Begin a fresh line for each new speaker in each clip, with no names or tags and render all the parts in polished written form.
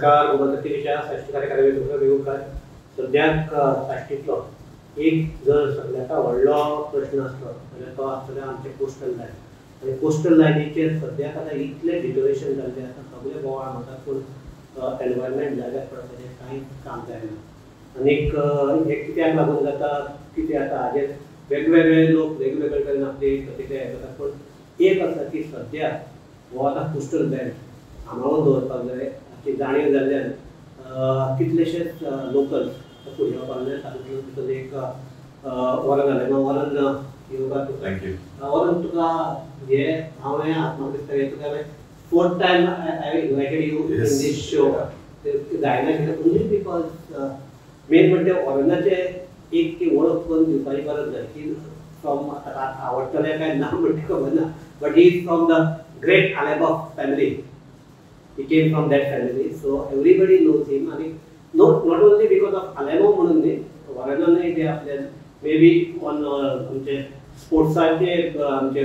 नमस्कार, गोमंतक टीव्हीच्या साश्टी कार्यक्रमात तुमकां येवकार. सद्याक साश्टींतलो एक जर सगळ्यांत व्हडलो प्रश्न आसलो जाल्यार तो आसतलो आमचे कोस्टल लायन. आनी कोस्टल लायनीचेर सद्याक आतां इतलें डिटोरेशन जाल्लें आसा, सगळे बोवाळ म्हणटात, पूण एनवायरमेंट जाग्यार पडपाचें कांय काम जायना. आनीक हें कित्याक लागून जाता कितें आतां हाजेर वेगवेगळे लोक वेगवेगळे कडेन आपली प्रतिक्रिया करतात, पूण एक आसा की सद्या हो आतां कोस्टल बेल्ट सांबाळून दवरपाक जाय हाची जाणीव जाल्ल्यान कितलेशेच लोकल्स फुडें येवपाक जाय. तातूंतलो भितर एक वॉरन आलेमांव. वॉरन, येवकार तुका.
Thank you.
Warren, तुका हे हांवें म्हाका दिसता हे तुका हांवें fourth time I invited you in this show. जायना ओन्ली because main म्हणजे वॉरनाचे एक ती वळख करून दिवपाची गरज ना की फ्रॉम ताका आवडटलें काय ना म्हणटा खबर ना, but he is from the great Alemao family. He came from that family, so everybody knows him. आणि not only because of Alemao म्हणून न्ही, वॉरनानूय ते आपले मे बी ऑन आमचे स्पोर्ट्साचे आमचे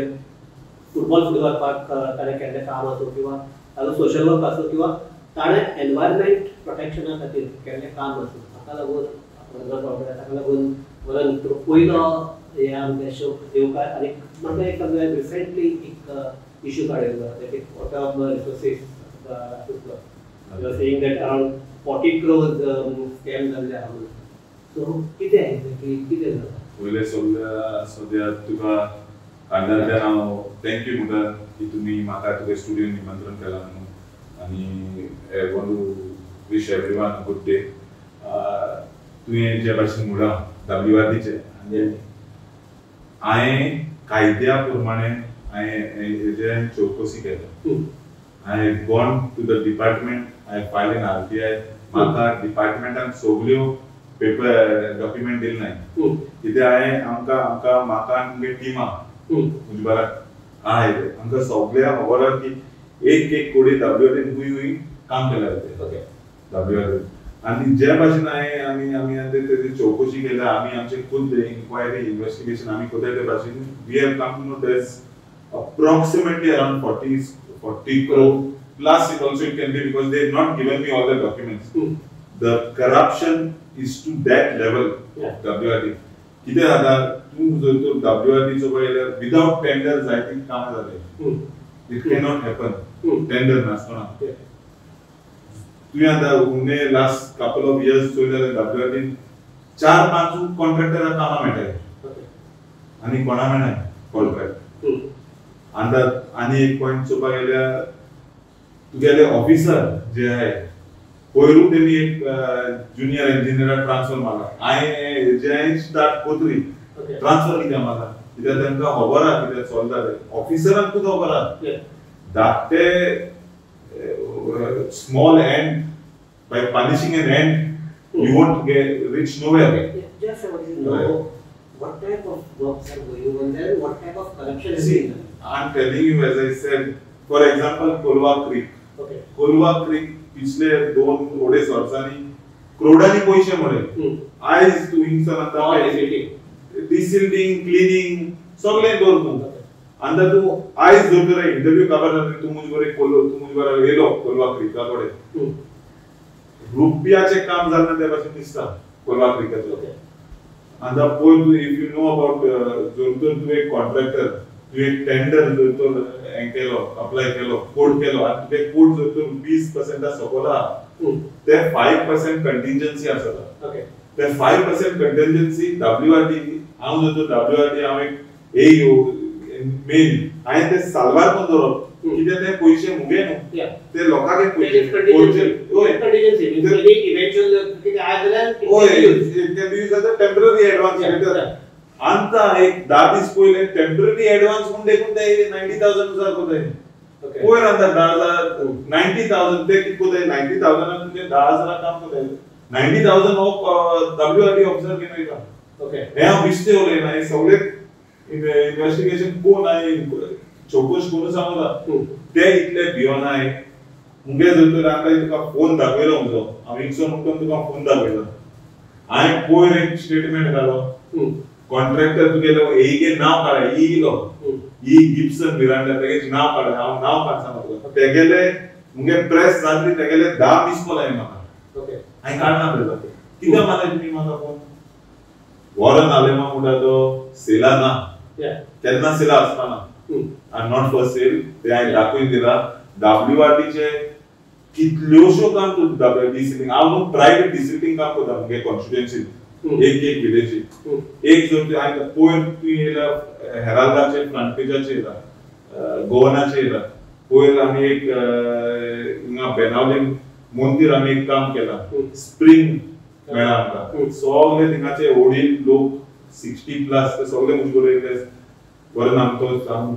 फुटबॉल फुडें व्हरपाक ताणें केल्लें काम आसूं किंवा ताजो सोशल वर्क आसूं किंवा ताणें एनवायरमेंट प्रोटेक्शना खातीर केल्लें काम आसूं, हाका लागून वॉरनाक वळखता. ताका लागून वॉरन तुका पयलो हे आमच्या शोक येवकार. आनी म्हाका एक सगळें रिसेंटली एक इशू काडिल्लो, that is water resources. You are saying that around 40 crores scam जाल्ले आहा म्हणून. सो कितें एक्झॅक्टली कितें जाता?
पयलें सगळ्या सद्या तुका कांडांतल्यान हांव thank you म्हणटा की तुमी म्हाका तुगे स्टुडियोन निमंत्रण केलां म्हणून. आनी I want to wish everyone a good day. तुवें जे भाशेन म्हणलां डब्ल्यू आर डीचें, आनी हांवें कायद्या प्रमाणे हांवें हेजें चवकशी केल्या. I have gone to the department, I file an RTI. म्हाका डिपार्टमेंटान सगल्यो पेपर डॉक्युमेंट दिले नाय, कित्याक हांवें आमकां आमकां म्हाका आनी मुगे टिमाक मुजबाराक आहाय ते आमकां सगळ्यांक खबर आहा की एक एक कोडी डब्ल्यू आर डीन खूंय खूंय काम केलां तें डब्ल्यू आर डी. आनी जे भाशेन हांवें आमी आमी तेजी चवकशी केल्या, आमी आमचे खुद इन्क्वायरी इन्वेस्टिगेशन आमी करता, ते भाशेन we have come to know there is approximately around 40 crore plus. It also, it can be, because they have not given me all the documents. The corruption is to that level of WRD. कितें जाता, तूं जर तर WRD चो पळयल्यार without tender जायतीं कामां जाले. It cannot happen tender नासतना. तुवें आतां उणे लास्ट कपल ऑफ इयर्स चोयले जाल्यार WRD चार पांच कॉन्ट्रॅक्टराक कामां मेळटाय आनी कोणा मेळनाय कॉन्ट्रॅक्ट. आतां आनी एक पॉयंट चोवपाक गेल्यार तुगेले ऑफिसर जे आहाय, पयरू तेमी एक ज्युनियर इंजिनियराक ट्रान्सफर मारला. हांवें जे हांवें स्टार्ट कोतरी ट्रान्सफर कित्याक मारला? कित्याक तांकां खबर आहा कितें चलता तें. ऑफिसरांक खबर आहा धाकटे small ant, by punishing an ant you won't get reach nowhere.
Just I wanted to know what type of works are going on there, what type of corruption is
See,
being done.
I'm telling you, as I said, for example, Colva Creek. Colva Creek पिछले दोन अडेच वर्सांनी क्रोडांनी पयशे मोडले. आयज तूं हिंगसर
All
आतां
desilting.
डिसिल्टींग, cleaning सगळें कर तूं. आनी तूं आयज जर तर इंटरव्यू खबर जाता, तूं म्हजे बरोबर कोलो, तूं म्हजे बरोबर येयलो कोलवा क्रिका कडेन, रुपयाचें काम जालें ना ते भाशेन दिसता कोलवा क्रिकाचें. आतां पळय तूं, if you know about, जर तर तूं एक कॉन्ट्रॅक्टर, तूं एक टेंडर जर तर हें केलो, अप्लाय केलो, कोट केलो आनी तुगे कोट जर तर 20 पर्संटा सकयल आहा, ते 5% कंटिंजन्सी आसता. ते 5% कंटिंजन्सी डब्ल्यू आर डी, हांव जर तर डब्ल्यू आर डी हांव एक ए मेन हांवें ते साल्वार करून दवरप, कित्याक ते पयशे मुगे न्हू, ते लोकांक
It is
पयशे
contingency.
हय.
Contingency means any eventual कितें आहा जाल्यार it
हय
can be used.
It can be used as a temporary advance later. आतां एक 10 दीस पयले टेम्पररी एडवान्स म्हूण देखून ते 90,000 नुसार कोताय. पयर आतां 10,000, 90,000 ते कितें कोताय, 90,000 तुजे 10,000 काम कोताय. 90,000 हो डब्ल्यू आर डी ऑफिसर घेवन वयता. हें हांव बेश्टें उलयना, हें सगळें इन्वेस्टिगेशन कोण हांवें चवकश करून सांगता. ते इतले भियोनाय. मुगे जर तर आतां तुका फोन दाखयलो म्हजो, हांव हिंगसोन उठून तुका फोन दाखयलो, हांवें पयर एक स्टेटमेंट घालो, कॉन्ट्रॅक्टर तुगेलो एईगे नांव काड, इलो ई गिब्सन मिरांडा, तेगेलें नांव काड, हांव नांव काड सांगता तुका. तेगेले मुगे प्रेस जातली तेगेले 10 मिस कॉल आयले म्हाका.
ओके.
हांवें काडना पळयता कित्याक मारता तुमी म्हाका फोन. वॉरन आलेमा म्हणटा तो सेला ना, तेन्ना सेला आसपाना. I am not for sale ते हांवें दाखोवन दिला. डब्ल्यूआरडीचे कितल्योश्यो काम तूं डिसिलिंग, हांव न्हू प्रायवेट डिसिलिंग काम करता मुगे कॉन्स्टिट्युएन्सी एक एक विलेजी. एक जर हांवें पयर तूं येयला हेराल्डाचे फ्रंट पेजाचेर येयला, गोवनाचेर येयला. पयर आमी एक हिंगा बेनावलीम मंदीर आमी एक काम केलां, स्प्रींग मेळ्ळा आमकां. सगळे थिंगाचे वडील लोक 60+ ते सगळे म्हजे कडेन येयले. बरें आमचो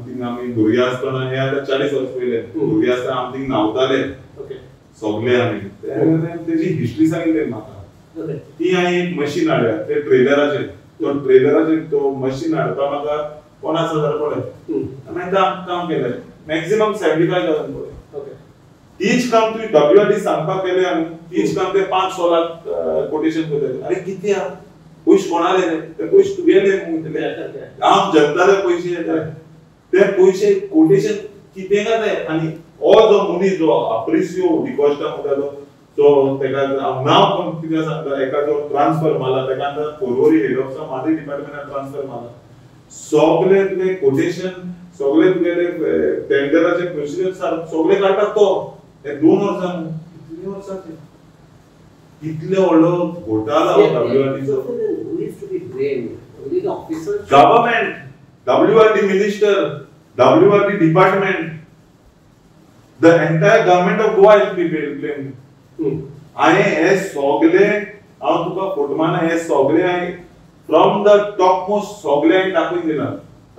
थिंगा आमी भुरगे आसतना, हे आतां 40 वर्स पयले भुरगे आसतना आमी थिंग न्हांवताले सगळे आमी. तेजी हिस्ट्री सांगिल्ली म्हाका. ती हांवें एक मशीन हाडल्या ते ट्रेलराचेर, तो ट्रेलराचेर तो मशीन हाडपा म्हाका 50,000 पडले. हांवें काम केलें मॅक्झिमम 75,000 पडले. तीच काम तुवें डब्ल्यूआरडी सांगपाक गेले आनी तीच काम ते 5-6 लाख कोटेशन करताले. अरे कितें आहा पयशे कोणाले रे, ते पयशे तुगेले मुगले, आम जनताले पयशे येता ते पयशे कोटेशन कितें जाता. आनी हो जो मनीस जो अप्रिसियो डिकॉस्टा म्हणटा तो तेका नांव कोण कितें सांगता, एका जो ट्रान्सफर मारला तेका आतां पोरवरी हेड ऑफ मादी डिपार्टमेंटान ट्रान्सफर मारला. सगळे तुगे कोटेशन सगळे तुगेले टेंडराचे प्रोसिजर सगळे काडटात तो. हे 2 वर्सां कितलीं वर्सां कितले व्हडलो घोटाळो डब्ल्यूआरडीचो. Government, WRD minister, WRD department, the entire government of Goa is be blamed. हांवें हे सगळे हांव तुका फोटो मारना, हे सगळे हांवें फ्रॉम the top most सगळे हांवें दाखोवन दिला.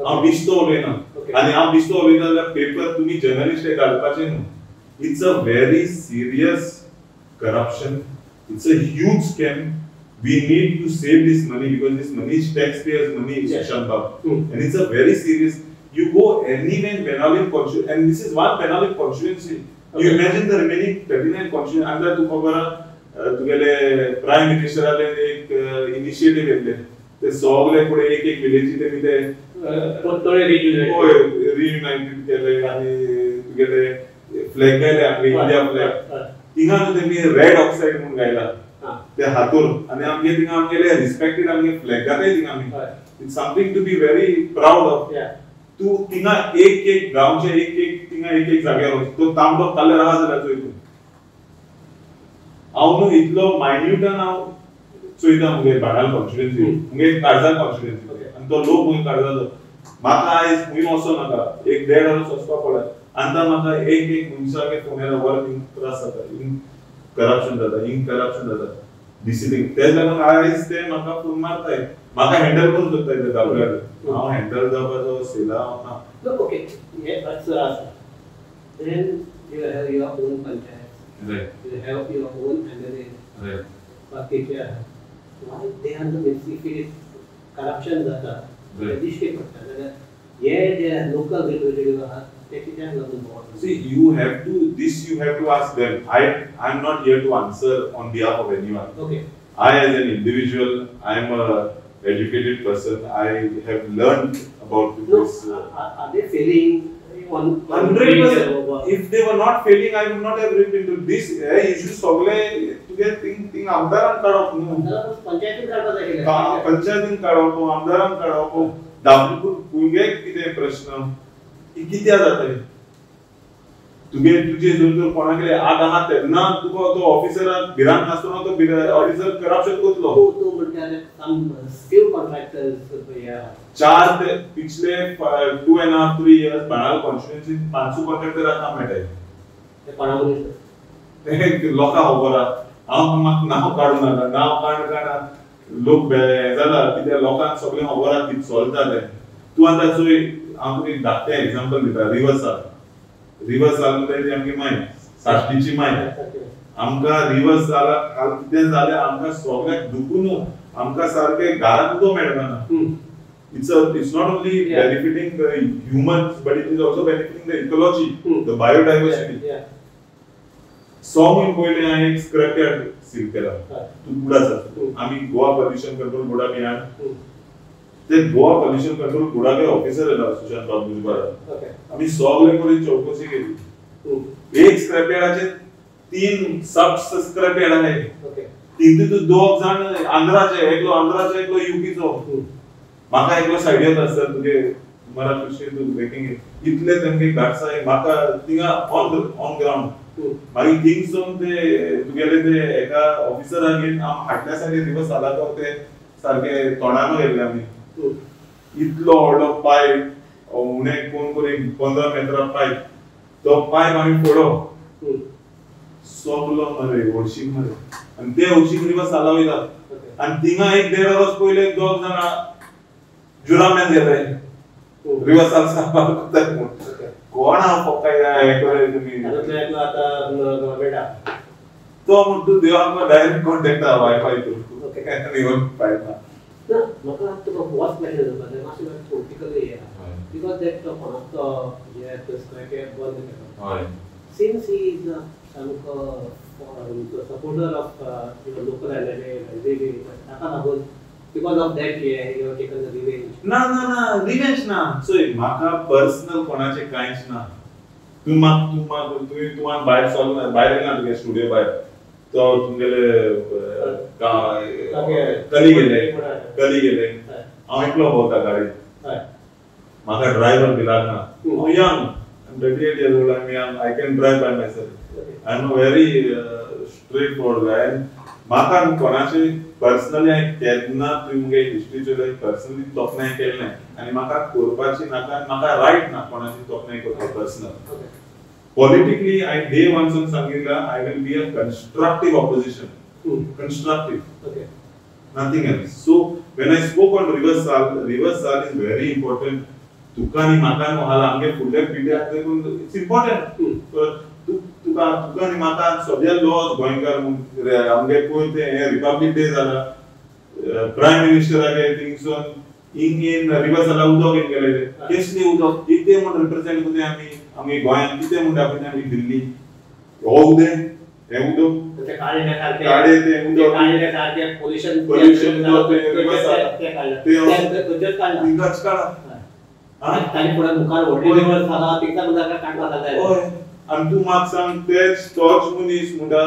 हांव बेश्टो उलयना आनी हांव बेश्टो उलयता जाल्यार पेपर तुमी जर्नलिस्ट घालपाचे न्हू. It's a very serious corruption, it's a huge scam. We need to save this money because this money is taxpayers' money, Sushant Babu. And it's a very serious. You go anywhere in Benaulim constituency, and this is one Benaulim constituency. Okay. You imagine the remaining 39 constituency. Andhra tu khabar tugele Prime Minister ale ek initiative घेतले ते सगळे फुडें एक एक विलेजी ते ते रियुनायटेड केले आनी तुगेले फ्लॅग गायले आमगे इंडिया फ्लॅग. थिंगा न्हू तेमी रेड ऑक्सायड म्हूण गायला ते हातूर आनी आमगे थिंगा आमगेले रिस्पेक्टेड आमगे फ्लॅग घाताय थिंगा आमी. It's something to be very proud of. तूं थिंगा एक एक गांवचे एक एक थिंगा एक एक जाग्यार वच तो तांबडो कलर आहा जाल्यार चोय तूं. हांव न्हू इतलो मायन्यूटान हांव चोयता मुगे बाणाल कॉन्स्टिट्युएन्सी, मुगे काळजान कॉन्स्टिट्युएन्सी आनी तो लोक मुगे काळजाचो. म्हाका आयज खंय वचो नाका, एक 1.5 वर्स वचपाक पडलें. आतां म्हाका एक एक मनशाक फोन येयला, वर हिंग त्रास जाता, हिंग करप्शन जाता, हिंग करप्शन जाता, डिसिप्लीन. तेच लागून आयज ते म्हाका फोन मारताय, म्हाका हँडल करूंक सोदताय ते डब्ल्यूआरडी. हांव हँडल जावपाचो सेला हांव ना.
ओके, हे आसा. Then you have your own panchayat, you have your own MLA, बाकीचे आहा. Why they are the if it is corruption जाता दिश्टी पडटा जाल्यार हे जे लोकल रिप्रेझेंटेटिव्ह आहात ते कित्याक लागून भोंवता?
See, you have to, this you have to ask them. I am not here to answer on behalf of anyone.
Okay.
I as an individual, I am a educated person. I have learned about this.
Are they failing on
100%? If they were not failing, I would not have written into this issue. सगळे तुगे thing आमदारान काडप न्हू,
पंचायतीन काडपाक जाय,
पंचायतीन काडप, आमदारान काडप. दाबून तुगे कितें प्रश्न कित्याक जाता तुगे तुजे जर तर कोणाकडे आग आहा तेन्ना तुका तो ऑफिसराक भिरांत नासतना तो ऑफिसर करप्शन करतलो.
तूं म्हणटा फ्यू कॉन्ट्रॅक्टर्स
4 ते पिछले 2.5-3 इयर्स बाणाल कॉन्स्टिट्युएन्सी 500 कॉन्ट्रॅक्टराक काम मेळटाय.
ते कोणा मनीस
ते लोकांक खबर आहा. हांव म्हाका नांव काडूं नाका, नांव काड काड लोक जाला कित्याक लोकांक सगळें खबर आहा कितें चलता तें. तूं आतां चोय, हांव तुका एक धाकटें एग्जाम्पल दिता. रिवर्साल, रिवर्स जाल म्हणटा ती आमची माय, साश्टीची माय. आमकां रिवर्स जाला काल कितें जालें आमकां सगळ्याक दुखून आमकां सारकें घरांत उदक मेळना. It's not only benefiting the humans but it is also benefiting the ecology, the biodiversity. 100 म्हयने पयलीं हांवें एक स्क्रॅप यार्ड सील केला, तूं बुडा जाता. आमी गोवा पॉल्युशन कंट्रोल बोर्डा बियान ते गोवा पॉल्युशन कंट्रोल बोर्डाचे ऑफिसर येयला सुशांत बाब मुजबारा. आमी सगळे कडेन चवकशी केली. एक स्क्रॅप यार्डाचे 3 सब स्क्रॅप यार्ड आहे. तितून दोग जाण आंध्राचे, एकलो आंध्राचो एकलो युपीचो. म्हाका एकलो सायड येता सर तुगे मला कृषी तू ब्रेकिंग इतले तेमगे गार्ड्स आहे म्हाका थिंगा ऑन ग्राउंड. मागीर थिंगसून ते तुगेले ते एका ऑफिसराक घेवन हाडल्या सारके दिवस जाला तो ते सारके तोंडान गेल्ले आमी. इतलो व्हडलो पायप उणे कोण कोण एक 15 मेत्रा पायप, तो पायप आमी फोडो सोंपलो मरे हळशीक मरे. आनी ते हळशीक रिवर्स साला वयता आनी थिंगा एक 1.5 वर्स पयले दोग जाणां जुरामेन गेले रिवर्स साल सारको. कोण तुमी तो म्हणटू देवाक डायरेक्ट कॉन्टेक्ट आहा वायफाय थ्रू.
ना म्हाका तुका होच क्वेश्चन जाता मातशें पॉलिटिकल हे because that कोणाचो हे स्क्रॅप बंद केलो. सिन्स he is सामको सपोर्टर ऑफ लोकल एमएलए ताका लागून because of that you have taken the revenge.
ना ना ना रिवेंज ना. चोय म्हाका पर्सनल कोणाचें कांयच ना. तूं म्हाका तुवें तुमान भायर सॉल्व भायर येयला तुगे स्टुडियो भायर तो तुमगेले कली गेले कली गेले हांव एकलो भोंवता गाडयेन. म्हाका ड्रायव्हर बी लागना. हांव young, I am 38 years old, I am young, I can drive by myself. I am a very straight forward guy. म्हाका कोणाचे पर्सनली हांवें केन्ना तुवें मुगे हिस्ट्री चोयल्यार पर्सनली तोखणाय केली ना आनी म्हाका करपाची नाका आनी म्हाका रायट ना कोणाची तोखणाय करपाक पर्सनल. पॉलिटिकली हांवें डे वन सून सांगिल्ला I will be a constructive opposition. Constructive, nothing else. So when I spoke on river Sal, river Sal is very important. तुका आनी म्हाका न्हू हाल आमगे फुडल्या पिड्याक देखून it's important. तुका तुका आनी म्हाका सगळे लॉज गोंयकार म्हूण आमगे पळय ते रिपब्लीक डे जाला प्रायम मिनिस्टरागे थिंगसून हिंग येवन रिवर साला उदक येवन गेले केसलें उदक कितें म्हूण रिप्रेजेंट करता आमी आमगे गोंयांत कितें म्हूण दाखयता आमी दिल्ली हो उदक हें उदक काडे तें उदक पोल्युशन उदक तें रिवर साला थिंगाच काडा. आनी तूं म्हाका सांग तेच तोच मनीस म्हणटा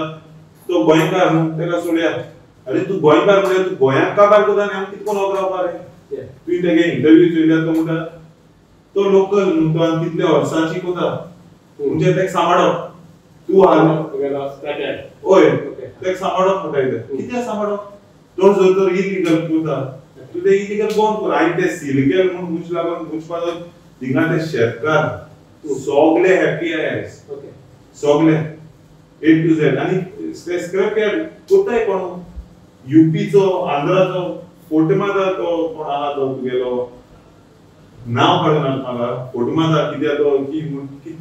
तो गोंयकार न्हू तेका सोडया. आरे तूं गोंयकार म्हणल्यार तूं गोंयांत काबार करता आनी आमी कितें कोण रावपा रे. तुवें तेगे इंटरव्यू चोयल्यार तो म्हणटा तो लोकल न्हू तो आनी कितल्या वर्सांची कोता म्हणजे तेका सांबाळप तूं हाल हय तेका सांबाळप म्हणटा कितें कित्याक सांबाळप. तो जर तर इलिगल कोता तूं तें इलिगल बंद कर. हांवें तें सील केलें म्हूण मुज लागून मुजपाचो थिंगा ते शेतकार सगळे हॅपी आहाय सगळे ए टू झेड. आनी ते स्क्रॅप यार्ड कोताय कोण युपीचो आंध्राचो फोटमादा तो कोण आहा तो तुगेलो नांव काडूना म्हाका फोटमादा कित्याक तो कित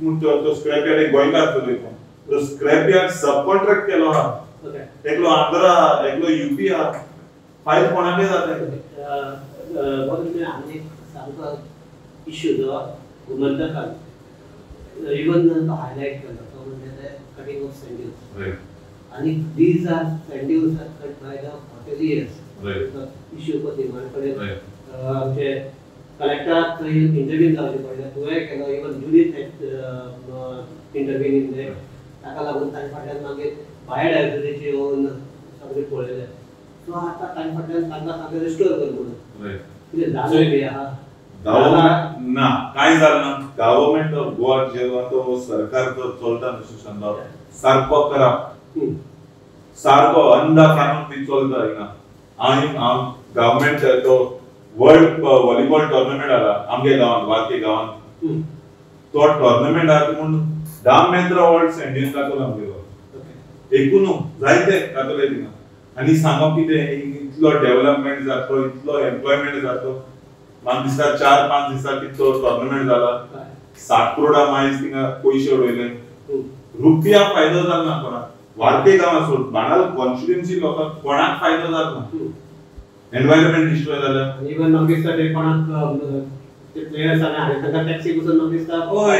म्हूण तो स्क्रॅप यार्ड एक गोंयकार चलय कोण तो स्क्रॅप यार्ड सब कॉन्ट्रॅक्ट केलो आहा. एकलो आंध्रा एकलो युपी आहा. फायल कोणाकय जाता.
आनी सामको इश्यू जो गोमंतकान इवन तो हायलायट केलो तो म्हणजे कटिंग ऑफ सँड्यूज. आनी these are sand dunes are cut by the hoteliers. Issue निर्माण कडेन आमचे कलेक्टराक थंय इंटरव्यू जावचें पडलें. तुवें केलो even Judith interview in that. ताका लागून ताजे फाटल्यान मागीर बायोडायवर्सिटीची येवन सगळें पळयलें. सो आतां ताजे फाटल्यान तांकां सामकें रिस्टोर कर म्हणून कितें जालें बी आहा
ना कांय जालें ना. गव्हर्मेंट ऑफ गोवा जेन्ना तो सरकार तो चलता न्हू सुशांत सारको करप सारको अंधा कानून बी चलता हिंगा. आनी हांव गव्हर्मेंट तो वर्ल्ड व्हॉलीबॉल टोर्नामेंट आला आमगे गांवांत वार्के गांवांत तो टोर्नामेंट आहा म्हूण 10 मेत्रा वर्ल्ड सँड्यूज दाखयलो आमगेलो एकूण जायते दाखयले थिंगा. आनी सांगप कितें इतलो डेव्हलपमेंट जातलो इतलो एम्प्लॉयमेंट जातलो. म्हाका दिसता 4-5 दिसा कितलो टोर्नामेंट जाला 7 करोडा मायज थिंगा पयशे उडयले. रुपया फायदो जालो ना कोणाक. वार्के गांवां सोड बाणाल कॉन्स्टिट्युएन्सी लोकांक कोणाक फायदो जालो ना. एनवायरमेंट डिस्ट्रॉय जालें.
इवन म्हाका दिसता ते कोणाक ते प्लेयर्स आनी तांकां टॅक्सी बसून म्हाका दिसता.
हय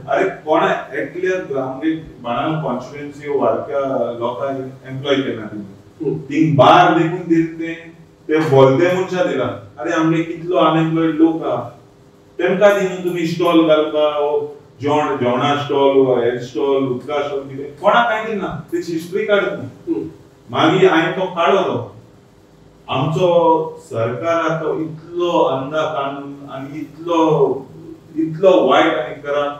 अरे कोणा एकल्या आमगे बाणाल कॉन्स्टिट्युएन्सी वार्क्या लोकांक एम्प्लॉय केला तिंगा थिंग बार देखून दिले ते बोलते मनशां दिला. अरे आमगे कितलो अनएम्प्लॉयड लोक आहा तेमकां दी न्हू तुमी स्टॉल घालपा जेवणा स्टॉल हेल्थ स्टॉल उदका स्टॉल कितें कोणाक कांय दिना तेची हिस्ट्री काड तूं. मागीर हांवें तो काडलो तो आमचो सरकार तो इतलो अंधा कानून आनी इतलो इतलो वायट आनी करप्ट.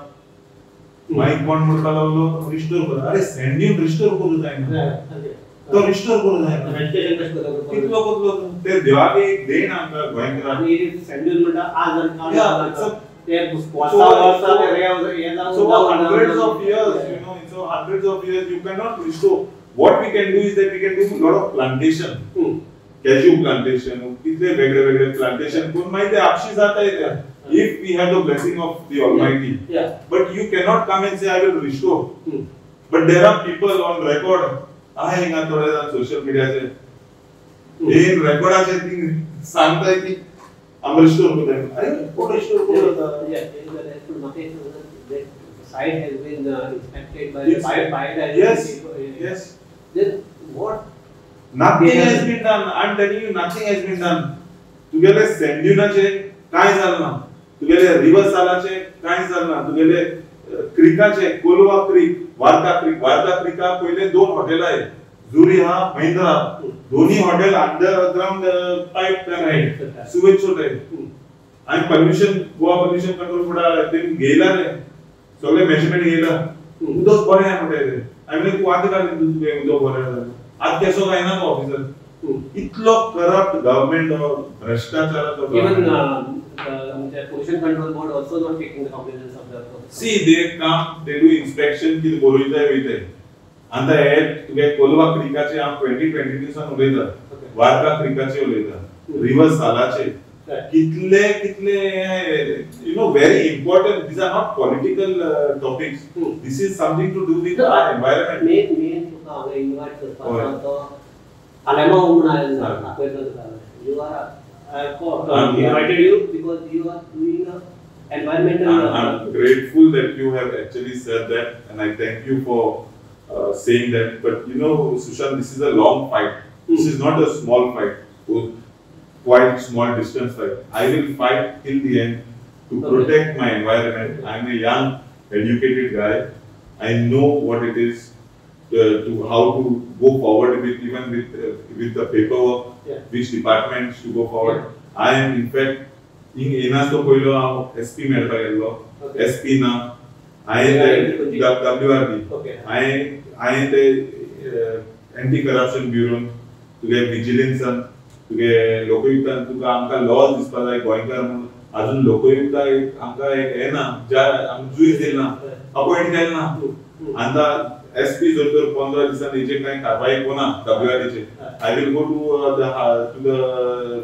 मागीर कोण म्हणपाक लागलो रिस्टोर कर. अरे सँड ड्यून रिस्टोर करूं जायना, तो रिस्टोर करूं जायना कितलो करतलो तूं. ते देवाक एक देण आमकां गोंयकारांक.
सँड ड्यून म्हणटा आज
So hundreds of years, you know, so hundreds of years you cannot restore. What we can do is that we can do a lot of plantation, cashew plantation, कितले वेगळे वेगळे plantation करून मागीर ते आपशी जाता येते. If we have the blessing of the Almighty. But you cannot come and say I will restore. But there are people on record. आहे हिंगा थोडे जाण सोशल मिडियाचे हे रेकॉर्डाचे ती सांगताय की आम रिस्टोर करता. अरे कोण रिस्टोर करता?
Site has been inspected by the
yes, yes.
Then what?
Nothing has been done. I am telling you, nothing has been done. तुगेले सँड ड्यूनाचे काय जालें ना, तुगेले रिवर सालाचे काय जालें ना, तुगेले क्रिकाचे कोलवा क्रीक, वार्का क्रीक, वार्का क्रिका पयले दोन हॉटेल आहे, जुरी हा महिंद्रा, दोन्ही हॉटेल अंडरग्राउंड पाईप आहे, सुवेज छोटे आणि पॉल्युशन गोवा पॉल्युशन कंट्रोल बोर्डा ते घेयला रे सगळे मेजरमेंट घेयला. उदक बरें आहा म्हणटा ते. हांवें तूं आतां काडलें तुवें उदक बरें आहा. आतां केसो काय ना तो ऑफिसर. इतलो करप्ट गव्हर्नमेंट, भ्रष्टाचाराचो.
Even pollution control board also not taking the cognizance of the.
See they come, they do inspection कितें बरयताय वयताय. आतां हे तुगे कोलवा क्रिकाचे हांव 2022 सावन उलयता, वार्का क्रिकाचे उलयता, रिवर सालाचे, कितले कितले you know very important. These are not political topics. This is something to do with our environment.
Main main तुका हांगा इनवायट करपाक तो आलेमांव म्हूण आयलो आपयलो तुका. You are I invited you because you are doing a environmental.
I'm grateful that you have actually said that, and I thank you for saying that. But you know, Sushant, this is a long fight. This is not a small fight. Quite small distance fight. I will fight till the end to protect my environment. I'm a young, educated guy. I know what it is to how to go forward with even with the paperwork, which departments to go forward. I am in fact in येनासतो पयलो हांव SP मेळपाक गेल्लो, SP ना हांवें WRB, हांवें ते anti corruption ब्युरोन, तुगे विजिलन्सान, तुगे लोकयुक्तान, तुका आमकां लॉज दिसपा जाय गोंयकार म्हणून. अजून लोकयुक्ता आमकां एक हें ना, ज्या आमकां जुईज दिलें ना, अपॉयंट केलें ना. आतां एसपी जर तर 15 दिसांनी हेचेर कांय कारवाय कोना WRDचेर, I will go to the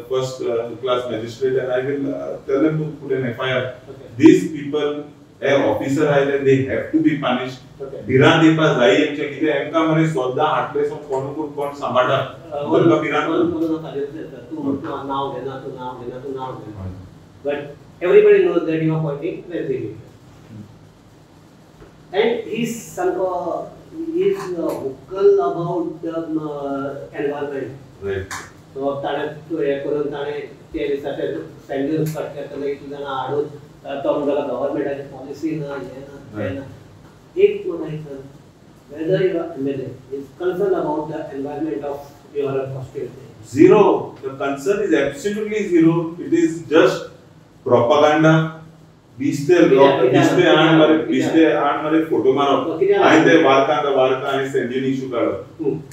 first class magistrate and I will tell them to put an FIR. These people, hey officer आयले, they have to be punished. भिरांत येवपा जाय हेंचे कितें हेंकां मरे सद्दां हाडले सावन कोणूय कोण सांबाळटा.
तूं नांव घेना, तूं नांव घेना, तूं नांव घेना, but everybody knows that you are pointing Wesley. And he's सामको he's vocal about the environment.
Right.
So ताणें हें करून ताणें ते दिसा ते सँड ड्यून्स कट करतना इतले जाणां हाडून तो म्हणटालो गव्हर्मेंटाची पॉलिसी ना, हें ना, तें ना. एक म्हाका एक सांग, whether your MLA is concerned about the environment of your constituency?
Zero. The concern is absolutely zero. It is just propaganda. 20 ते 8 मरे फोटो मारप, हांवें ते वार्का वार्का हांवें सँड ड्यून इशू काडप.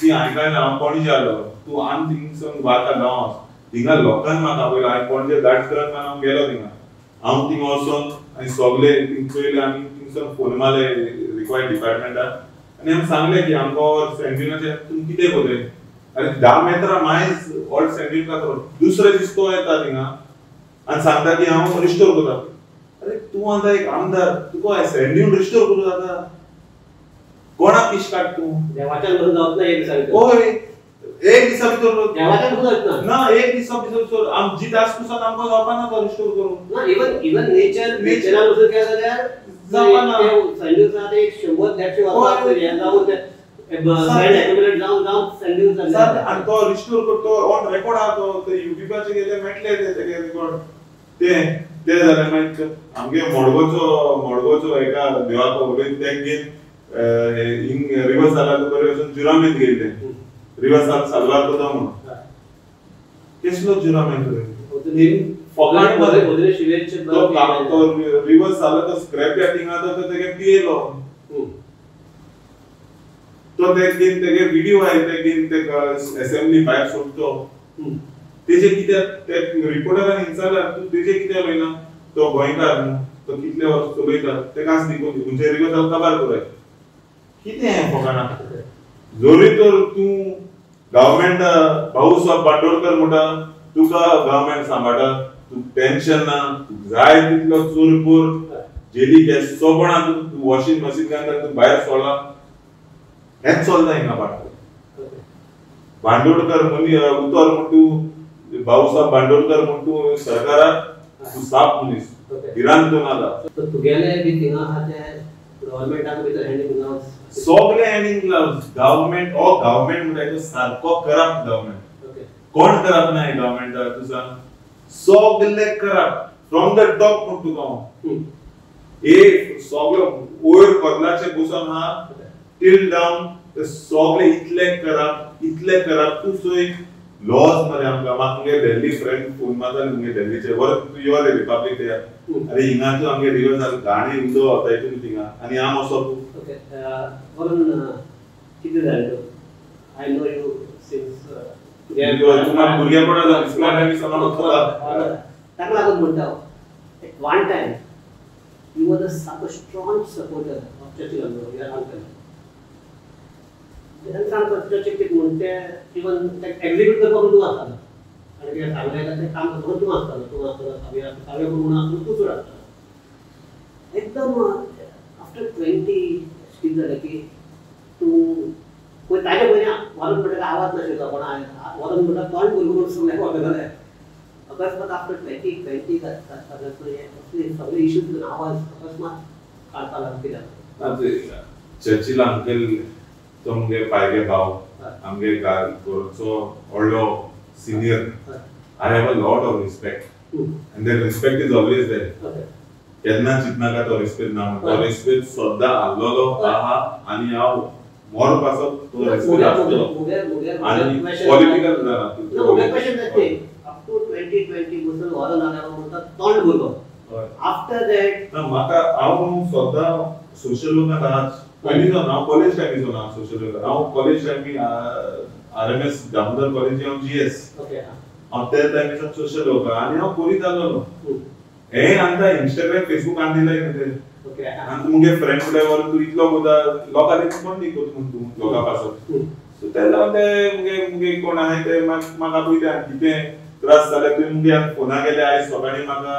ती हांवें काय हांव पणजे आलो, तूं आम थिंगसून वार्का गांव थिंगा लोकांक म्हाका आपयलो. हांवें पणजे गाडी करून हांव गेलो थिंगा, हांव थिंगा वचोन आनी सगळे थिंग चोयले आनी थिंगसून फोन मारले रिक्वायर्ड डिपार्टमेंटाक आनी आमी सांगलें की आमकां सँड ड्यूनाचेर तुमी कितें कोरलें. आनी 10 मेत्रां मायज ऑल सँड ड्यून कातरो. दुसरे दीस तो येता थिंगा आनी सांगता की हांव रिस्टोर करता. अरे तूं आतां एक आमदार, तुका सँड ड्यून रिस्टोर करूं जाता? कोणाक पिश काड तूं?
देवाच्यान करूं जावप ना एक दिसा भितर.
हय, एक दिसा भितर
देवाच्यान करूं जावप
ना, एक दिसा भितर आम जी तास पुसात आमकां जावपा ना तो रिस्टोर करूं
ना. इवन इवन नेचर नेचरान वचून केलें जाल्यार
जावपा ना.
सँड ड्यून्स आतां एक 100-150 वर्सां हें जावन सँड एक्युमुलेट जावन जावन सँड ड्यून्स जाले.
आनी तो रिस्टोर करतो ऑन रेकॉर्ड आहा तो, ते युट्यूबाचेर गेले मेळटले ते तेगे रेकॉर्ड ते. ते जालें मागीर आमगे मडगांवचो एका देवाक उलयत ते घेवन हिंग रिवर्स जाल्यार बरें वचून जुरामेंत गेल्ले रिवर्स साल्वार करता म्हणून केसलो जुरामेंत तो रिवर्स जालो तो स्क्रॅप यार्डिंगा तो तेगे पियेलो तो ते घेवन तेगे व्हिडिओ आहा ते घेवन ते असेंब्ली भायर सोडतो तेजे कित्याक ते रिपोर्टरान विचारला तूं तेजे कित्याक उलयना तो गोंयकार न्हू तो कितले वर्स चलयता तेका निकून खंयचे रिवर्स काबार करूं कितें हें फकाणां जोरी तर तूं गव्हर्मेंट भाऊसाहेब बांडोडकर म्हणटा तुका गव्हर्मेंट सांबाळटा तूं टेन्शन ना जाय तितलो चोरपूर जेली केसोपणा तूं वॉशिंग मशीन घालता तूं भायर सोडला हेंच चलता हिंगा बांडोडकर मुनी उतर म्हण तूं भाऊसाहेब बांडोडकर म्हण तूं सरकाराक तूं साप मनीस भिरांत नाका
तुगेले बी थिंगा आहा ते गव्हर्मेंटाक भितर हँड इन ग्लव्स
सगळे हँड इन ग्लव्स गव्हर्मेंट ओ गव्हर्मेंट म्हणटा तो सारको करप्ट गव्हर्मेंट कोण करप ना गव्हर्मेंट तूं सांग सगळे करप्ट फ्रॉम the top म्हण तुका हांव एक सगळे वयर कदलाचे बसून आहा टिल डावन ते सगळे इतले करप तूं चोय लॉज मरे आमकां म्हाका मुगे दिल्ली फ्रेंड फोन मारता मुगे दिल्लीचे बरें तूं यो रे रिपब्लीक डे अरे हिंगा तूं आमगे रिवर्स जालो गाणी उदो वताय तुमी थिंगा आनी आम वचो तूं
ओके वरून कितें जालें तूं I know you since
भुरगेपणा स्कुला टायमी सावन वता
ताका लागून म्हणटा हांव at one time you were the strong supporter of Churchill your uncle सांगता चर्चिल कितें म्हण ते इवन एक्झिक्यूट करपाक तूं आसतालो आनी कितें सांगलें जाल्यार तें काम करपाक तूं आसतालो सावय म्हणून आसलो तूं चड आसतालो एकदम आफ्टर 20 कितें जालें की तूं पळय ताजे पयलीं वरून म्हणटा आवाज नाशिल्लो कोणा वरून म्हणटा तोंड भुरगो म्हणून सगळें वळखताले अकस्मात आफ्टर 2020 सगळे इश्यूज आवाज अकस्मात काडपा लागलो कित्याक
चर्चिल अंकल तो मुगे पायगे भाव आमगे घरचो व्हडलो senior I have a lot of respect and that respect is always there केन्ना चिंतनाका तो रिस्पेक्ट ना म्हणून तो रिस्पेक्ट सद्दां आहलोलो आहा आनी हांव मोर पासत तो रिस्पेक्ट आसतलो आनी पॉलिटिकल जाणा
अप टू 2020 बसून वॉरन आल्या म्हणटा तोंड भुरगो आफ्टर that
म्हाका हांव सद्दां सोशल वर्कांत आहा पयलीं जावन हांव कॉलेज टायमी जावन हांव सोशल वर्कर हांव कॉलेज टायमी RMS Damodar कॉलेजी हांव GS हांव त्या टायमी सावन सोशल वर्कर आनी हांव करीत आहलोलो हें आमकां इंस्टाग्राम फेसबूक आनी दिलाय न्हू आनी मुगे फ्रेंड म्हणल्यार तूं इतलो कोता लोकांक कोण न्ही कोत म्हूण तूं लोकां पासत सो ते लागून ते मुगे कोण आहाय ते म्हाका पळयता कितें त्रास जाल्यार तुवें मुगे फोना केले आयज सकाळीं म्हाका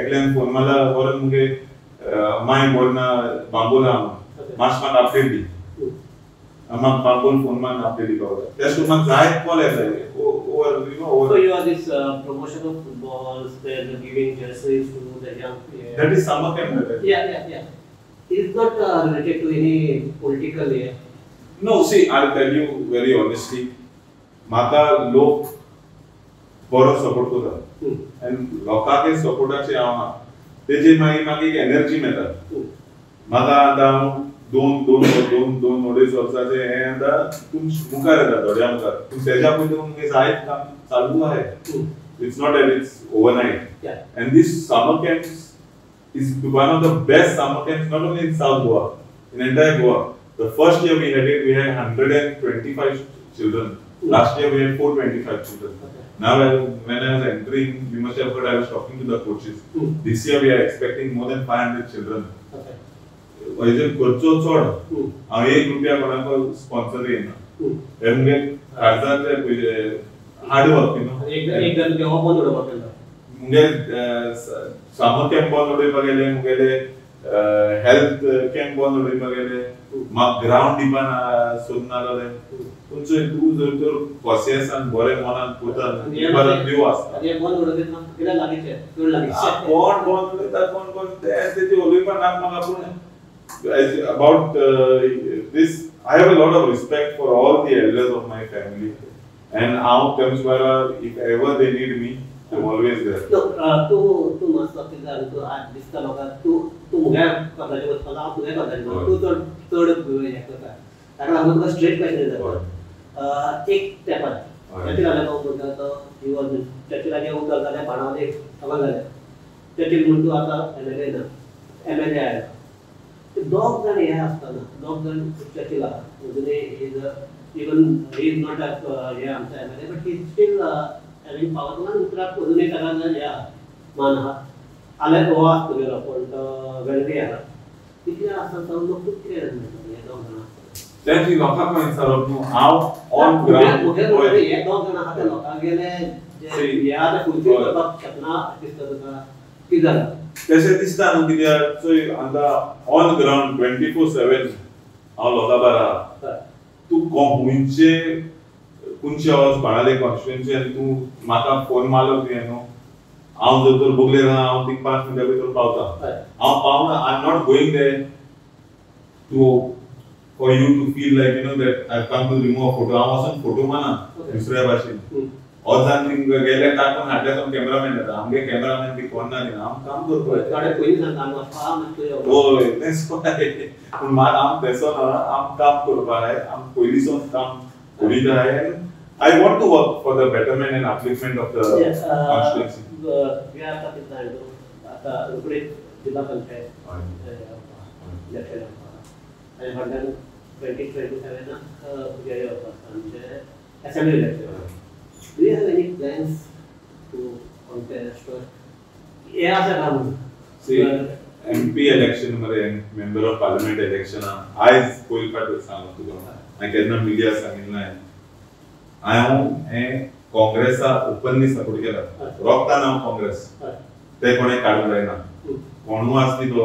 एकल्यान फोन मारला व्हरून मुगे माय बोर ना बांबोला मातशें म्हाका अपडेट दी म्हाका बांबोल फोन मारून अपडेट दिवपाक वता त्याच म्हाका जायत कॉल येता over you know over
So you are this promotion of footballs, then giving jerseys to the young players.
That is summer camp.
Yeah. It's not related to any political yeah.
No, see, I'll tell you very honestly, म्हाका लोक बरो support करता आनी लोकांके सपोर्टाचे हांव आहा तेजेर मागीर म्हाका एक एनर्जी मेळटा म्हाका आतां हांव दोन दोन दोन दोन अडेच वर्साचे हें आतां तूं मुखार येता थोड्या मुखार पूण तेज्या पयलीं मुगे जायत काम चालू आहाय. It's not that it's overnight. And this summer camps is one of the best summer camps not only in South Goa, in entire Goa. The first year we had it, we had 125 children. Last year we had 425 children. Now when I was entering, you must have heard I was talking to the coaches. This year we are expecting more than 500 children. हेजेर खर्चो चड, हांव एक रुपया कोणाक sponsor घेयना. हे मुगे काळजांतले पयशे, हार्ड वर्क you know. मुगे समर कॅम्प बंद उडयपाक गेले, मुगेले हेल्थ कॅम्प बंद उडयपाक गेले, म्हाका ग्रावंड दिवपाक सोदना जालें. तुमचो तूं जर तर कॉन्शियसान बरें मनान कोता परत देव आसता. कोण बंद उडयता, कोण कोण तेजें उलोवपाक नाका म्हाका. पूण about this, I have a lot of respect for all the elders of my family, and हांव तेमचे बरोबर if ever they need me, I am always there.
तूं तूं मातसो कितें जालें, तूं आज दिसता म्हाका तूं तूं म्हज्या कॉलेजीक वचपाक, हांव तुज्या कॉलेजीक, तूं चड चड हें करता, ताका लागून तुका स्ट्रेट क्वेश्चन जाता. एक तेंपार चर्चिल आलेमांव म्हणटा तो he was Churchill आगे उदक जालें, बाणावले सगळें जालें. चर्चिल म्हूण तूं आतां एमएलए ना, एमएलए आयला. ते दोग जाण हे आसतना, दोग जाण चर्चिल आहा अजुनूय, is even he is not हे आमचो MLA, but he still having power. म्हणून उतराक अजुनूय ताका हे आहा, मान आहा. आले हो आसा तुगेलो कोण तो वेलबी आहा, तितले आसतना लोक खूब कितें म्हणटा हे दोग जाणां आसतना.
तें लोकांक विचारप न्हू, हांव ऑन ग्रावंड
हे दोग जाणां आहा ते लोकांगेले जे हे आहा ते फुलफील करपाक शकना दिसता तुका, कितें जालां
तशें दिसता न्हू? कित्याक चोय आतां ऑन ग्रावंड 24/7 हांव लोकां बारा आहा. तूं खुंयचे खुंयचे वच बाणावले कॉन्स्टिट्युएन्सी आनी तूं म्हाका फोन मारलो तुवें न्हू, हांव जर तर बोगलेर आहा, हांव थिंग 5 मिनटां भितर पावता. हांव पावना, I am not going there to for you to feel like you know that I come to remove a photo. हांव वचोन फोटो मारना दुसऱ्या भाशेन. वचान थिंग गेले टाकून हाडल्या सावन कॅमेरामॅन येता, आमगे कॅमेरामॅन बी कोण ना दिना, आम काम करपाक. हय तें पूण मात आम तेसो ना, आम काम करपाक जाय, आम पयलीं सावन काम करीत आहाय. I want to work for the betterment and upliftment of the constituency.
हे आतां कितें जाणा तूं, आतां रोखडीच जिल्हा पंचायत इलेक्शन येवपाक आनी फाटल्यान 2027 हें येवपाक आमचें assembly election. Do you have any plans to contest or हें आसा काय म्हणून?
See, MP election मरे, मेंबर ऑफ पार्लमेंट इलेक्शन आयज पयले फावट सांगला तुका, हांवें केन्ना मिडिया सांगिल्लें. हांव हें काँग्रेसा ओपनली सपोर्ट केला, रोगतान हांव काँग्रेस, ते कोणें काडूंक जायना, कोणूय आसली तो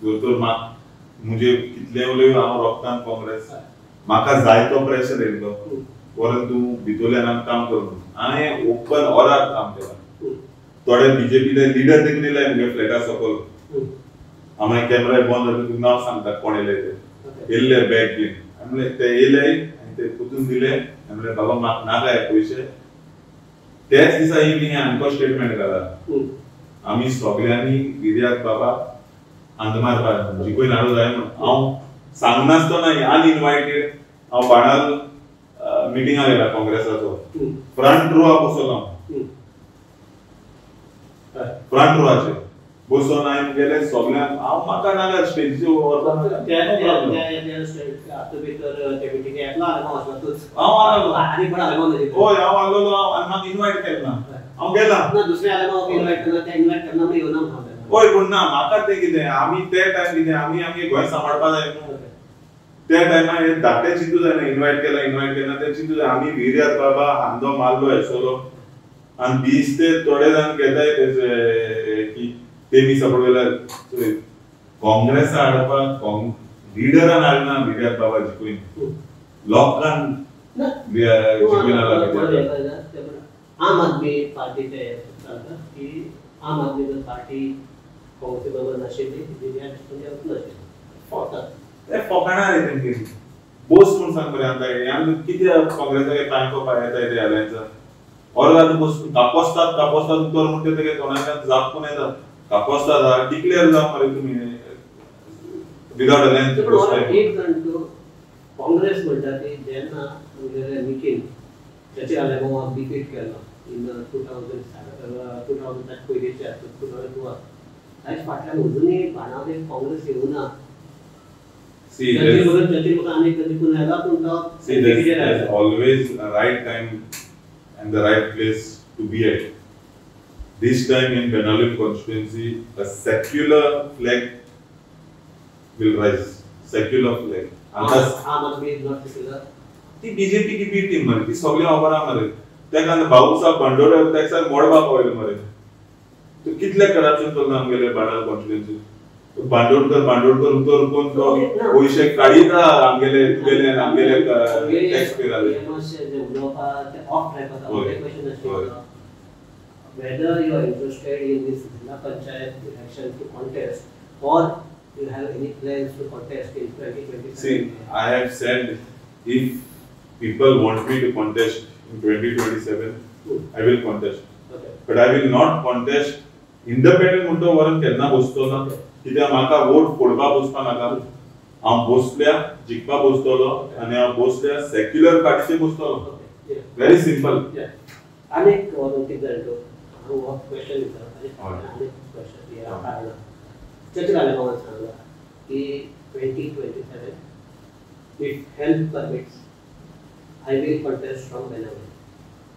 दोतोर म्हाका मुजे कितलें उलय, हांव रोगतान काँग्रेस. म्हाका जायतो प्रेशर येयल्लो परंतु भितरल्यान आमी काम करूं, हांवें ओपन ऑराक काम केलां. थोडे बीजेपीले लिडर देखून येयले म्हगे फ्लॅटा सकयल, आमी कॅमेरा बंद जाले तुका नांव सांगता कोण येयले ते, येयल्ले बॅग घेवन. म्हणलें ते येयले आनी ते पुतून दिले, म्हणलें बाबा म्हाका नाका हे पयशे. त्याच दिसा इवनींग आमकां स्टेटमेंट घाला, आमी सगळ्यांनी विर्यात बाबा हात मारपाक जिखून हाडूं जाय म्हणून. हांव सांगनासतना अनइनवायटेड हांव बाणाल मिटिंगा गेला काँग्रेसाचो, फ्रंट रोवा बसलो हांव, फ्रंट रोवाचेर बसोन हांवें गेले सगळ्यांक, हांव म्हाका नाका स्टेजीचेर व्हरपाक. हांव आसलो, हय हांव आसलेलो, आनी म्हाका इनवायट केलें ना, हांव गेला. हय पूण ना म्हाका तें कितें, आमी ते टायम कितें आमी आमगे गोंय सांबाळपाक जाय न्हू. त्या टायमार हे धाकटे चिंतू जायना, इनवायट केला इनवायट केला ते चिंतू जाय. आमी विर्यात बाबा हांदो मारलो हेसलो आनी दीस ते थोडे जाण घेताय तेजे की तेमी सपोर्ट केल्यार काँग्रेसा हाडपाक लिडरान हाडना विर्यात बाबा जिखून, लोकान जिखून हाडला.
आम आदमी पार्टीचे सांगता की आम आदमी जर पार्टी काँग्रेसी बरोबर नाशिल्ली विर्यात वचनाशिल्ली.
ते फोकाणां रे तेंगेली बोस म्हूण सांग बरें. आतां ह्यान कितें काँग्रेसाक पांय पाय येता ते अलायन्सा ऑर्गान बसून कापोस्तात कापोस्तात उतर म्हणटा तेगे तोंडांतल्यान जाप पण येता. कापोस्तात डिक्लेअर जावं मरे तुमी विदाउट अलायन्स.
एक जाण तूं काँग्रेस म्हणटा ती जेन्ना आमगेले निकीन ताचे आलेमांवाक डिफीट केलो इन 2007 2000 पयलींचे 2002 ताच्या फाटल्यान अजुनूय बाणावले काँग्रेस येवना.
See, there's always a right time and the right place to be at. This time in Benaulim constituency, a secular flag will rise. Secular flag.
Aam Aadmi is not secular.
ती BJP की बी team मरे, ती सगळी खबर आहा मरे. तेका भाऊसाहेब भांडोरे तेका मोडबा पावयले मरे. तूं कितले करप्शन चल्लां आमगेले बाणावले कॉन्स्टिट्युएन्सी. भांडोडकर भांडोडकर उतर कोण तो पयशे काडीत आमगेले तुगेले आमगेले टॅक्स पेराले.
Whether you are interested in this Zilla Panchayat election to contest or you have any plans to contest in 2027?
See, I have said if people want me to contest in 2027, I will contest. But I will not contest independent म्हणतो वरून केन्ना बसतो ना, कित्याक म्हाका vote फोडपा बसपा नाका. हांव बसल्या जिखपा बसतलो आनी हांव बसल्या सेक्युलर पार्टीचे बसतलो. Very simple.
आनीक कितें जाणा, हांव हो क्वेश्चन विचारता आनी क्वेश्चन ह्या कारणान चर्चिल आलेमावान सांगला की 2027 if health permits I will contest from Benaulim.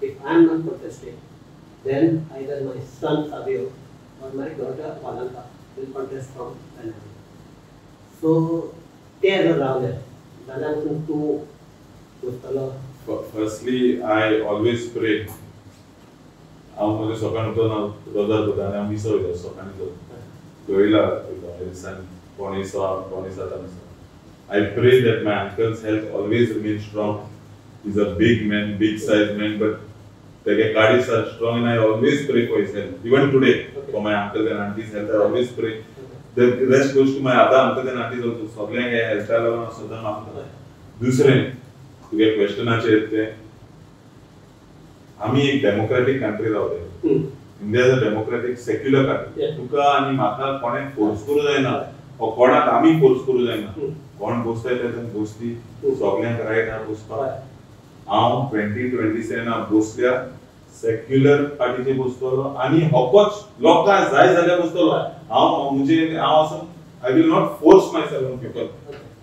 If I am not contesting, then either my son Savio or my daughter Valanka will contest from Benaulim. So ते जर रावले जाल्यार तूं बसतलो.
Firstly, I always pray. हांव म्हजे सकाळीं उठून हांव रोजार करता आनी हांव मिसो वयता सकाळीं गोयला वयता दिसान 5:45 6:45 Meesho. I pray that my uncle's health always remains strong. He's a big man, big size man, but the cards are strong, and I always pray for his health. Even today, for my uncles and aunties' health, I always pray. The rest goes to my other uncles and aunties also. सगळ्यांक हेल्था लागून हांव सदां मागता. दुसरें तुगे क्वेश्चनाचेर तें, आमी एक डेमोक्रेटीक कंट्री रावले. India is a democratic secular country. तुका आनी म्हाका कोणें फोर्स करूं जायना, ओ कोणाक आमी फोर्स करूं जायना. कोण बसताय ते बसती, सगळ्यांक रायट आहा बसपाक. हांव 2027 बसल्या सेक्युलर पार्टीचे बसतलो आनी होकोच लोकांक जाय जाल्यार बसतलो. हांव म्हणजे हांव असो I will not force myself on people.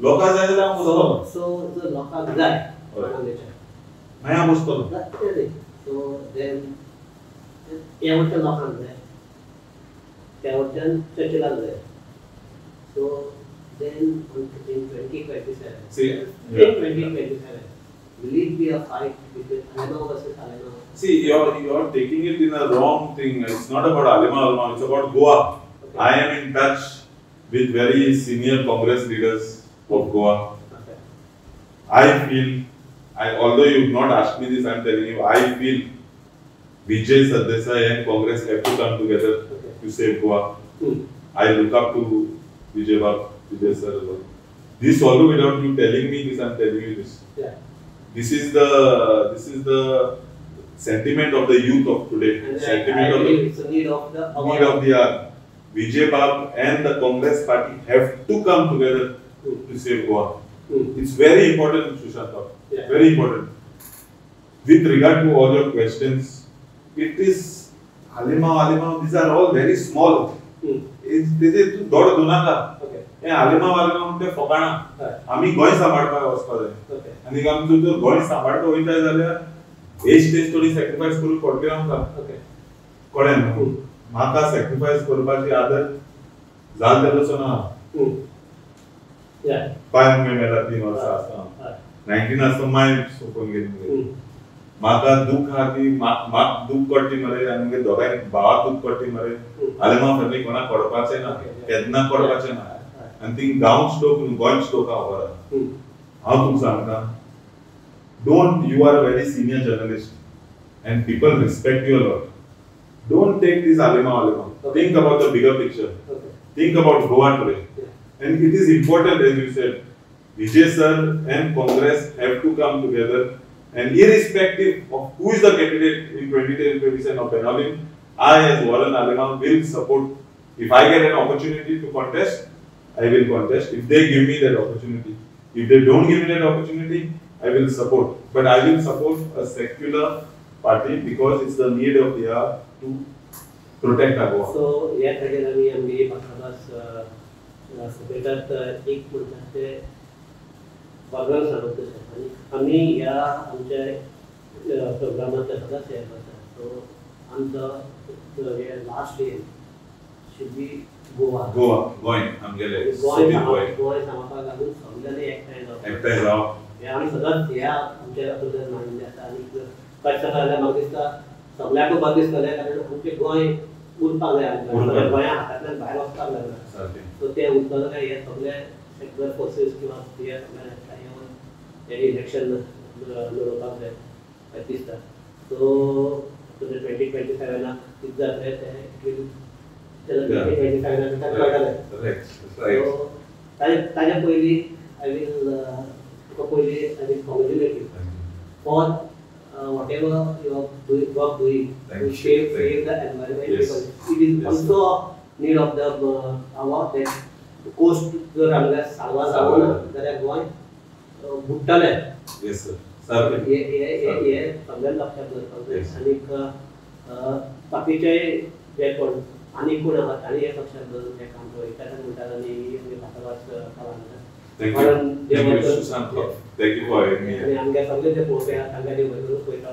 लोकांक जाय जाल्यार हांव बसतलो.
सो जर लोकांक जाय
मागीर हांव बसतलो.
सो देन ह्या वटच्यान लोकांक जाय, त्या वटच्यान चर्चिलाक जाय. So then in 2027,
see,
in 2027, will it be a fight between Alemao versus Alemao?
See, you're taking it in a wrong thing. It's not about Alemao, Alemao. It's about Goa. Okay. I am in touch with very senior Congress leaders of Goa.
Okay.
I feel, although you've not asked me this, I'm telling you, I feel Vijay Sardesai and Congress have to come together to save Goa. I look up to Vijay Bab, Vijay sir as well. This, although without you telling me this, I'm telling you this.
Yeah.
This is the sentiment of the youth of today.
And
sentiment of the
it's the need of the hour.
Need of the hour. Vijay Bab and the Congress party have to come together to save Goa. It's very important, Sushant.
Yeah.
Very important. With regard to all your questions, it is Alemao, Alemao, these are all very small. तेजे दोड दोनाका. हे आलेमाव आलेमाव म्हणटे फकाणां. आमी गोंय सांबाळपाक वचपा जाय आनी आमचो जर गोंय सांबाळपाक वयता जाल्यार एज टेज थोडी सॅक्रिफायस करूंक पडटली आमकां. कळ्ळें न्हू? म्हाका सॅक्रिफायस करपाची आदत जाल तेदोसो ना. पांय मुगे मेला 3 वर्सां आसतना, 19 आसतना माय सोंपून गेली मुगे. म्हाका दूख आहा की म्हाक दूख पडटी मरे आनी मुगे दोगांय भावाक दूख पडटी मरे. आलेमाव फॅमिली कोणाक पडपाचें ना, केन्ना पडपाचें ना. आनी ती गांव स्टोक न्हू, गोंय स्टोक आहा खबर. हांव तुमकां सांगता, don't, you are a very senior journalist and people respect you a lot. Don't take this Alemao Alemao. Think about the bigger picture. Think about Goa today. And it is important, as you said, Vijay sir and Congress have to come together, and irrespective of who is the candidate in 2027 of Benaulim, I as Warren Alemao will support. If I get an opportunity to contest, I will contest. If they give me that opportunity. If they don't give me that opportunity, I will support. But I will support a secular party because it's the need of the hour to protect our Goa.
So, ह्या खातीर आमी आमगे भासाभास सगळ्यांत एक म्हणटा ते वर्णन सांगत तशें आनी आमी ह्या आमच्या प्रोग्रामांत सदांच हें करता. सो आमचो last day should be Goa.
Goa, Goa आमगेलें
गोंय. गोंय सांबाळपाक लागून सगळ्यांनी एकठांय जावप.
एकठांय जावप
हें आमी सदांच ह्या आमच्या हातूंतल्यान मांडिल्लें आसा. आनी कशें जाल्यार म्हाका दिसता सगळ्यांकूच बरें दिसतलें, कारण आमचें गोंय उरपाक जाय, आमकां गोंया हातांतल्यान भायर वचपाक जायना. सो तें उरतलें काय हे सगळे सेक्युलर फोर्सीस किंवा हे सगळे एकठांय येवन हें इलेक्शन लडोवपाक जाय अशें दिसता. सो 2027 कितें जातलें तें it will 2027 कळटलें. सो ताज्या पयलीं I will तुका पयलीं I will congratulate you for whatever you are doing, work doing to save the environment. Because it is also need of the hour that coast जर आमकां साल्वार जावना जाल्यार गोंय बुडटलें.
Yes sir. सारकें.
हे हे सगळ्यांक लक्षात दवरपाक जाय. आनीक बाकीचे जे कोण आनी कोण आहा तांणी हें लक्षात दवरून हें काम पळयता म्हणटात आनी भासाभास जाता.
Thank you. Thank you, Sushant. Thank you for having me.
आनी आमगे सगळे जे पळोवपी आहा तांकां देव बरें करूं. पळयता.